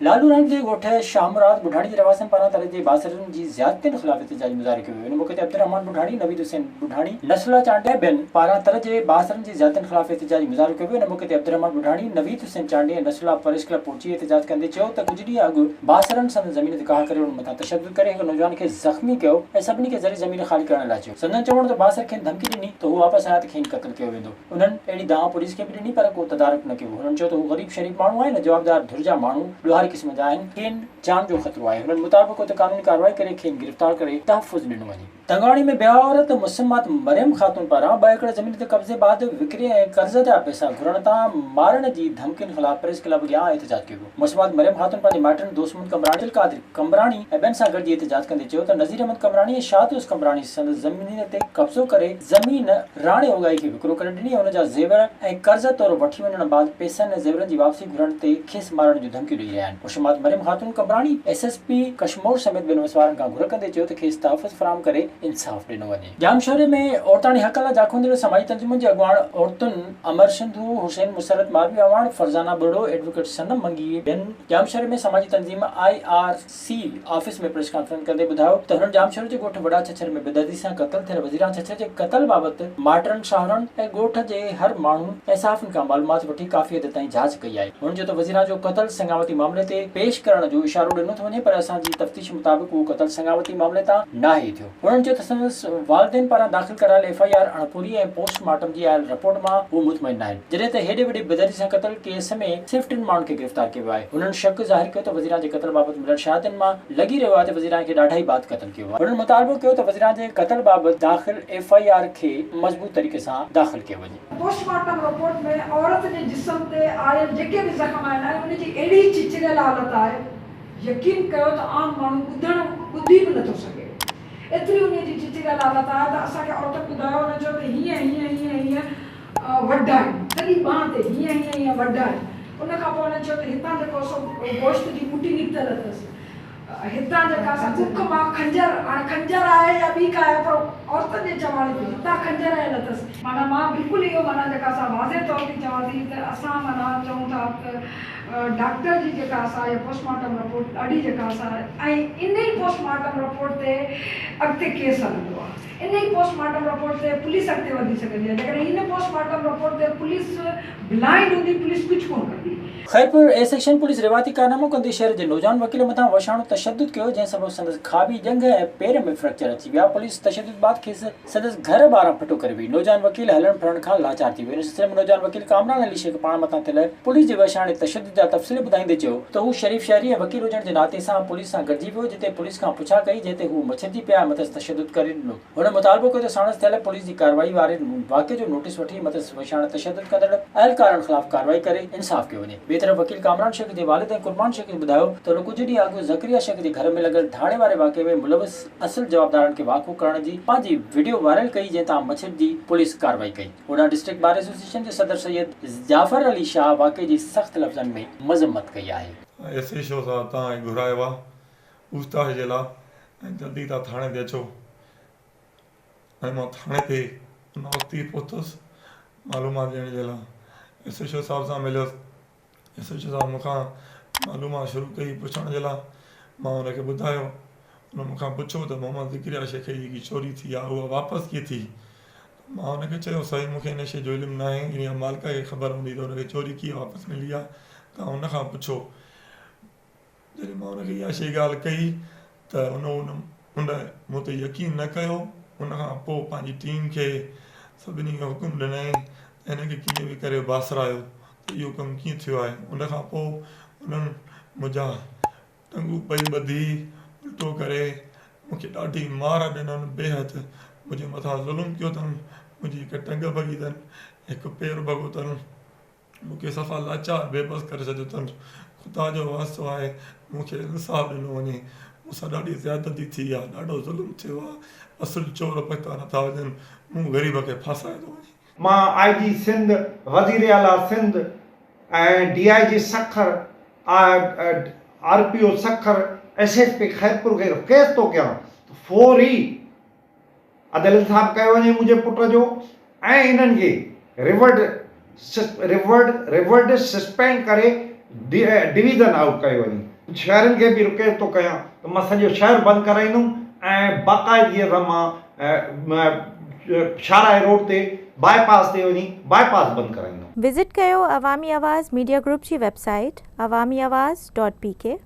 لالو رنگ جي ڳوٺ شاهه مراد ٻڍاڻي جي رهواسين پاران تر جي بااثرن جي زيادتين خلاف احتجاجي مظاهرو ڪيو ويو. ان موقعي تي عبدالرحمان ٻڍاڻي، نويد حسين ٻڍاڻي، نصرالله چانڊيي ۽ ٻين پاران تر جي بااثرن جي زيادتين خلاف احتجاجي مظاهرو ڪيو ويو. ان موقعي تي عبدالرحمان ٻڍاڻي، نويد حسين چانڊيي ۽ نصرالله پريس ڪلب پهچي احتجاج ڪندي چيو ته ڪجهه ڏينهن اڳ بااثرن سندن زمين تي ڪاهه ڪري انهن مٿان تشدد ڪري هڪ نوجوان کي زخمي ڪيو ۽ سڀني کي زرعي زمين خالي ڪرڻ لاء چيو. سندن چوڻ هو ته بااثر کين ڌمڪي ڏني ته هو واپس آيا ته کين قتل ڪيو ويندو. انهن اهڙي دانهن پوليس کي به ڏني پر ڪو تدارڪ نه ڪيو. هنن چيو ته هو غريب شريف ماڻهو آهن ۽ جوابدار ڌر جا ماڻهو ڏوهاري قسم جا آهن، کين جان جو خطرو آهي. هنن مطالبو ڪيو ته قانوني ڪارروائي ڪري کين گرفتار ڪري تحفظ ڏنو وڃي. تنگاڻي ۾ بيواهه عورت مسمات مريم خاتون پاران ٻه ايڪڙ زمين تي قبضي بعد وڪري ۽ قرض جا پئسا گهرڻ تان مارڻ جي ڌمڪين خلاف پريس ڪلب اڳيان احتجاج ڪيو ويو. مسمات مريم خاتون پنهنجي مائٽن دوست محمد قمبراڻي، عبدالقادر قمبراڻي ۽ ٻين سان گڏجي احتجاج ڪندي چيو ته نذير احمد قمبراڻي ۽ شاهه دوست قمبراڻي سندس زمين تي قبضو ڪري زمين راڻي اوڳاهي کي وڪرو ڪري ڏني ۽ ان جا زيور ۽ قرض طور وٺي وڃڻ بعد پئسن ۽ زيورن جي واپسي گهرڻ تي کيس مارڻ جون ڌمڪيون ڏئي رهيا آهن. مشمات Maryam Khatoon Qambrani S S P Kashmore سميت ٻين وسوارن کان گهر ڪندي چيو ته کيس تحفظ فراهم ڪري انصاف ڏنو وڃي. ڄامشوري ۾ عورتاڻي حق لاء جاکوڙيندڙ سماجي تنظيمن جي اڳواڻ عورتن امر سنڌو، حسين مسرت ماروي اعواڻ، فرزانه ٻرڙو، ايڊووڪيٽ صنم منگي ٻين ڄامشوري ۾ سماجي تنظيم I R C office ۾ press conference ڪندي ٻڌايو ته هنن ڄامشوري جي ڳوٺ وڏا ڇڇر ۾ بيدردي سان قتل ٿيل وزيران ڇڇر جي قتل بابت مائٽن، ساهرن ۽ ڳوٺ جي هر ماڻهو ۽ صحافين کان معلومات وٺي ڪافي حد تائين جاچ ڪئي آهي. هنن چيو ته وزيران جو قتل سڱاوتي معاملي تي پيش ڪرڻ جو اشارو ڏنو ٿو وڃي پر اسان جي تفتيش مطابق اهو قتل سڱاوتي معاملي تان ناهي ٿيو. هنن چيو ته سندس والدين پاران داخل ڪرايل ايف I R اڻپوري ۽ پوسٽ مارٽم جي آيل رپورٽ مان هو مطمئن ناهن جڏهن ته هيڏي وڏي بيدردي سان قتل ڪيس ۾ صرف ٽن ماڻهن کي گرفتار ڪيو ويو آهي. هنن شڪ ظاهر ڪيو ته وزيران جي قتل بابت مليل شاهدين مان لڳي رهيو آهي ته وزيران کي ڏاڍائي بعد قتل ڪيو ويو آهي. هنن مطالبو ڪيو ته وزيران جي قتل بابت داخل ايف I R کي مضبوط طريقي سان داخل ڪيو وڃي. پوسٽ مارٽم رپورٽ ۾ عورت جي جسم تي آيل جيڪي به زخم آهن ۽ ان جي اهڙي چچريل حالت آهي يقين ڪيو ته عام ماڻهو ٻڌڻ ٻڌي به نٿو سگهي. ايتري انهيء جي چچريل حالت آهي ته اسان کي عورتن ٻڌايو، انهن چيو ته هيئن هيئن هيئن هيئن وڍ آهن، سڄي ٻانهن تي هيئن هيئن هيئن وڍ آهن. ان کان پوء انهن چيو ته هتان جيڪو سو گوشت جي ٻوٽي نڪتل اٿس، هتان جيڪا سا ڪک مان خنجر، هاڻي خنجر آهي يا ٻي ڪا آهي پر عورتن جي چواڻي تي هتان خنجر آيل اٿس. معنيٰ مان بلڪل اهو معنيٰ جيڪا سا واضح طور تي چوان ٿي ته اسان معنيٰ چئون ٿا ته ڊاڪٽر جي جيڪا سا اها پوسٽ مارٽم رپورٽ ڏاڍي جيڪا سا ۽ ان ئي پوسٽ مارٽم رپورٽ تي اڳتي ڪيس هلندو آهي ان ئي پوسٽ مارٽم رپورٽ تي پوليس اڳتي وڌي سگهندي آهي جيڪڏهن ان پوسٽ مارٽم رپورٽ تي پوليس بلائنڊ هوندي پوليس ڪجهه ڪونه ڪندي. خيرپور، اي سيڪشن پوليس روايتي ڪارنامو ڪندي شهر جي نوجوان وڪيل مٿان وحشاڻو تشدد ڪيو جنهن سبب سندس کاٻي ڄنگهه ۽ پير ۾ فريڪچر اچي ويا پوليس تشدد بعد کيس سندس گهر ٻاهران ڦٽو ڪري وئي. نوجوان وڪيل هلڻ ڦرڻ کان لاچار ٿي ويو. ان سلسلي ۾ نوجوان وڪيل ڪامران علي شيخ پاڻ مٿان ٿيل پوليس جي وحشاڻي تشدد جا تفصيل ٻڌائيندي چيو ته هو شريف شهري ۽ وڪيل هجڻ جي ناتي سان پوليس سان گڏجي ويو جتي پوليس کان پڇا ڪئي جنهن تي هو مڇرجي پيا ۽ مٿس تشدد ڪري ڏنو. هن مطالبو ڪيو ته ساڻس ٿيل پوليس جي ڪارروائي واري واقعي جو نوٽيس وٺي مٿس وحشاڻي تشدد ڪندڙ اهلڪارن خلاف ڪارروائي ڪري انصاف ڪيو وڃي. ٻئي طرف وڪيل ڪامران شيخ جي والد ۽ قربان شيخ ٻڌايو ته هن ڪجهه ڏينهن اڳ زڪريا شيخ جي گهر ۾ لڳل ڌاڙي واري واقعي ۾ ملوث اصل جوابدارن کي واکو ڪرڻ جي پنهنجي وڊيو وائرل ڪئي جنهن تان مڇرجي پوليس ڪارروائي ڪئي. هوڏانهن ڊسٽرڪٽ بار ايسوسيئيشن جي صدر سيد جعفر علي شاهه واقعي جي سخت لفظن ۾ مذمت ڪئي آهي. ايس ايڇ او صاحب توهان کي گهرايو آ پوڇتاڇ جي لا ۽ جلدي توهان ٿاڻي تي اچو ۽ مان ٿاڻي تي ان وقت ئي پهتس معلومات ڏيڻ جي لا ايس ايڇ او صاحب سان مليس ايس ايڇ او صاحب مون کان معلومات شروع ڪئي پڇڻ جي لاء مان ان کي ٻڌايو ان مون کان پڇيو ته محمد ذڪريا شيخ جي جيڪي چوري ٿي آهي اها واپس ڪيئن ٿي مان ان کي چيو سائين مون کي ان شيء جو علم ناهي ان جا مالڪ کي خبر هوندي ته ان کي چوري ڪيئن واپس ملي آهي توهان ان کان پڇو جڏهن مان ان کي اها شيء ڳالهه ڪئي ته ان ان مون تي يقين نه ڪيو. ان کان پوء پنهنجي ٽيم کي سڀني کي حڪم ڏنائين ته هن کي ڪيئن به ڪري باسرايو ته اهو ڪم ڪيئن ٿيو آهي. ان کان پوء انهن منهنجا ٽنگون پئي ٻڌي الٽو ڪري مون کي ڏاڍي مار ڏنن بيحد منهنجي مٿان ظلم ڪيو اٿن منهنجي هڪ ٽنگ ڀڳي اٿن هڪ پير ڀڳو اٿن. مون کي صفا لاچار بي بس ڪري ڇڏيو اٿن. خدا جو واسطو آهي مون کي انصاف ڏنو وڃي. مون سان ڏاڍي زيادتي ٿي آهي، ڏاڍو ظلم ٿيو آهي. اصل چور پڪا نٿا وڃن، مون غريب کي ڦاسايو ٿو وڃي. مان آء جي سنڌ، وزير اعليٰ Sindh ۽ D I G Sukkur, R P O Sukkur, S S P Khairpur کي رڪويسٽ ٿو ڪيان ته فوري عدل انصاف ڪيو وڃي منهنجي پٽ جو ۽ انهن کي ريورڊ ريورڊ ريورڊ سسپينڊ ڪري ڊويزن آئوٽ ڪيو وڃي. شهرين کي به رڪويسٽ ٿو ڪيان ته مان سڄو شهر بند ڪرائيندم ۽ باقاعدگيء سان مان شاهراهه روڊ تي باء پاس تي وڃي باء پاس بند ڪرائيندم. وزٽ ڪيو عوامي آواز ميڊيا گروپ جي website Awami Awaz dot P K.